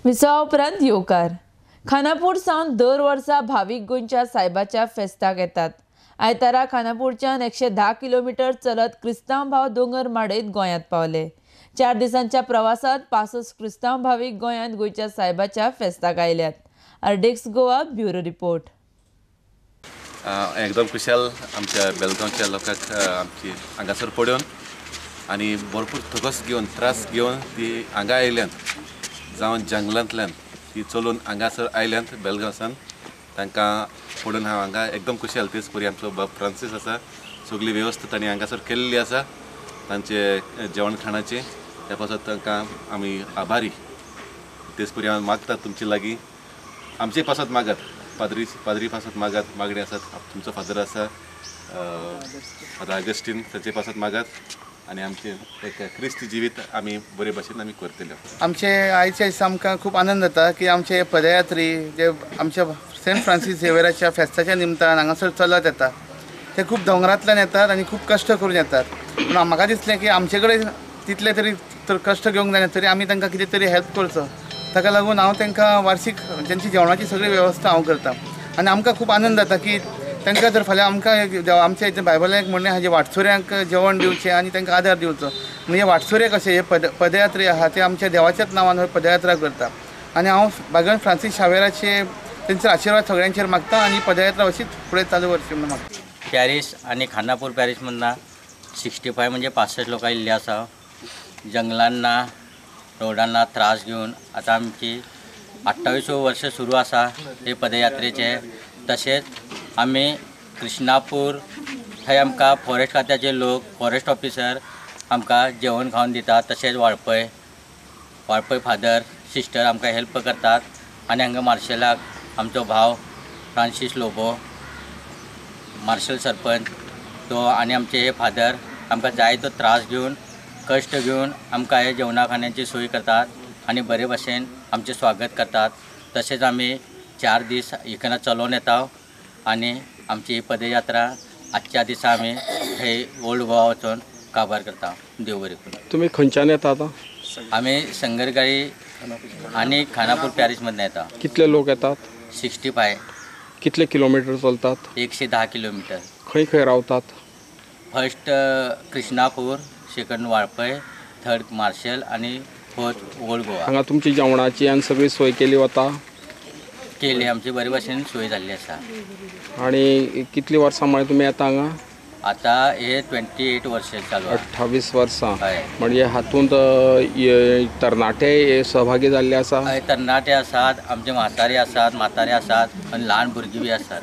विसवा उपरांत येवकार. खानापूर सावन दर वर्सा भावीक गोंयच्या सायबाच्या फेस्ताक येतात. आयतारा खानापूरच्यान 110 किलोमिटर चलत क्रिस्तांव भाव दोंगर माडयत गोंयांत पावले. 4 दिसांच्या प्रवासात 65 क्रिस्तांव भावीक गोंयांत गोंयच्या सायबाच्या फेस्ताक आयल्यात. आरडेक्स गोवा ब्युरो रिपोर्ट. एकदम खुशाल आमच्या बेलगांवच्या लोकांक आमची हांगासर पडून आनी भरपूर थकस घेवन त्रास घेवन ती हांगा आयल्यात, जावन जंगलांतल्यान ती चलून हांगासर आयल्यात बेलगांवसान. तांकां पडून हांव हांगा एकदम खुशाल. तेच परी आमचो बाब फ्रांसीस आसा, सगळी वेवस्था तांणी हांगासर केल्ली आसा तांचे जेवण खाणाचे, त्या पासत तांकां आमी आभारी. तेच परी हांव मागता तुमचे लागीं, आमचे पासत मागात, पाद्री पासत मागात, मागणी आसात. तुमचो फादर आसा फादर आगस्टीन, ताचे पासत मागात आनी आमचें एक क्रिस्ती जिवीत आमी बरे भाशेन आमी करतले. आमचे आयच्या दिसा आमकां खूब आनंद जाता की आमचे पदयात्री जे आमच्या सेंट फ्रांसीस झेवियराच्या फेस्ताच्या निमतान हांगासर चलत येता, ते खूब दोंगरांतल्यान येतात आनी खूब कश्ट करून येतात. पूण म्हाका दिसलें की आमचे कडेन तितले तरी तर कश्ट घेवंक जायना, तरी आमी तांकां कितें तरी हेल्प करचो. ताका लागून हांव तांकां वार्षीक तांची जेवणाची सगळी वेवस्था हांव करता आनी आमकां खूब आनंद जाता की तांकां जर फाल्यां आमकां आमच्या हितून बायबलान एक म्हणणें आहा, जे वाटसुऱ्यांक जेवण दिवचें आनी तांकां आदार दिवचो. म्हणजे वाटसुरे कशे हे पदयात्री आहा ते आमच्या देवाच्याच नांवान हो पदयात्रा करता आनी हांव बागन फ्रांसीस शावेराचे तेंचो आशिर्वाद सगळ्यांचेर मागता आनी पदयात्रा अशीच फुडें चालू व्हरची म्हणून मागता. पॅरीस आनी खानापूर पॅरीस मदना 65 म्हणजे 65 लोक आयिल्ले आसा. जंगलांना रोडांना त्रास घेवन आतां आमची 28 वर्ष सुरू आसा हे पदयात्रेचे. तशेंच आमी कृष्णापूर थंय आमकां फॉरेस्ट खात्याचे लोक, फॉरेस्ट ऑफिसर आमकां जेवण खावन दितात. तशेंच वाळपय फादर सिस्टर आमकां हेल्प करतात. आनी हांगा मार्शेलाक आमचो भाव फ्रांसीस लोबो मार्शल सरपंच तो आनी आमचे हे फादर आमकां जाय तो त्रास घेवन कश्ट घेवन आमकां हे जेवणा खाण्याची सोय करतात आनी बरे भशेन आमचें स्वागत करतात. तशेंच आमी 4 दीस इकना चलोवन येता आनी आमची ही पदयात्रा आजच्या दिसा आमी थंय ओल्ड गोवा वचून काबार करता. देव बरें करूं. तुमी खंयच्यान येता आतां? आमी संगरगाळी आनी खानापूर पॅरीस मदल्यान येता. कितले लोक येतात? 65. कितले किलोमिटर चलतात? 110 किलोमिटर. खंय खंय रावतात? First Krishnapur, second Valpoi, third Marcel आनी फोर्थ ओल्ड गोवा. हांगा तुमची जेवणाची आनी सगळी सोय केली वता? केली, आमची बरे भशेन सोय जाल्ली आसा. आनी कितली वर्सां म्हळ्यार तुमी येता हांगा? आतां हे 28 वर्सां चालू. 28 वर्सां म्हणजे हातूंत तरणाटे सहभागी जाल्ले आसा? हय, तरणाटे आसात, आमचे म्हातारे आसात, म्हातारे आसात आनी ल्हान भुरगीं बी आसात.